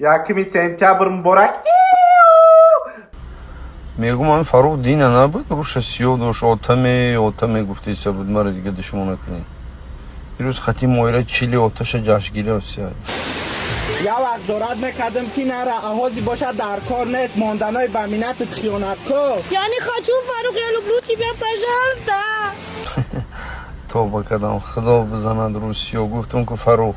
1 сентябр муборак. Мегум, ами Фаррух дина набуд, руша сиёҳ дошт, отаме, отаме гуфтеса буд, мара дига душмон накунед. Ирӯз хати моира чили оташа ҷашн гирифтся. Я вақт зорат мекардам, ки нара, аҳози бошад, дар кор нест, монданои ба миннатат хиёнаткор. Я не хочу, Фарух, я люблю тебя, пожалуйста. Тоба кардам, худо бизанад рӯ сиёҳ. Гуфтам, ку Фаррух,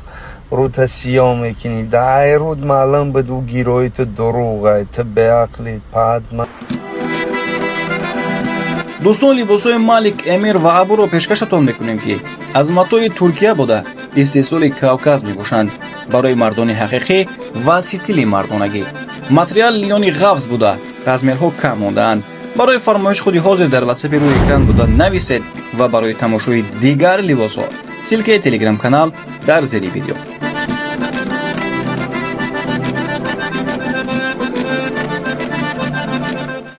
рӯта сиёҳ мекунӣ, дай руд маълум буд, ӯ гирои ту дурӯғай, ту беақлӣ пад. Дӯстон, либосҳои Малик, Эмир ва Абуро пешкашатон мекунем, ки аз матои Туркия буда, истеҳсоли Кавказ мебошанд. Барои мардони ҳақиқӣ ва стили мардонагӣ. Материал лёни ғафз буда, размерҳо кам мондаанд. Барои фармоиш худи ҳозир дар ватсапи рӯи экран буда нависед ва барои тамошои дигар либосҳо ссылкаи телеграм-канал дар зери видео.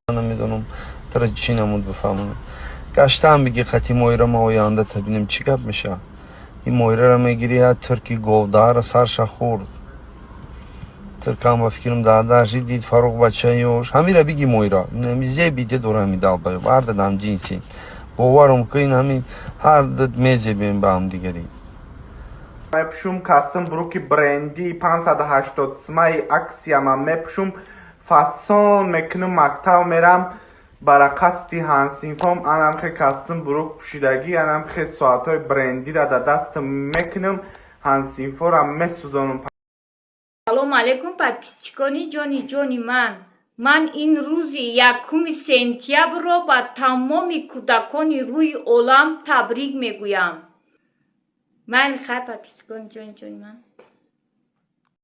Намедонам, тара чӣ намуд, бифаҳмонам. Гаштаам биги хати моира, ма оянда та бинем, чӣ гап мешавад. Ин моирара мегирӣ, я турки говдаара сарша хӯрд. Туркам ба фикрам дадаши дид, Фаррух бача ёш. Ҳамира биги моира. Зебите дора ҳами далбаёб. Ҳар дадам ҷинси. Боварам ку, ин ҳамин ҳар дад мезебем ба ҳамдигарӣ. Мепӯшум костюм бруки бренди 580 сумаи аксияма мепӯшум, фасон мекунам, мактаб мерам, барақасти ҳамсинфом анамхе костюм брук пӯшидагӣ, анамхе соатҳои брендира дар дастам мекунам, ҳамсинфора месӯзонам. Салому алейкум, подписчикони ҷони ҷони ман. Ман ин рӯзи 1 сентябрро ба тамоми кӯдакони рӯи олам табрик мегӯям. Майли, хайр, подписчикони ҷони ҷони ман.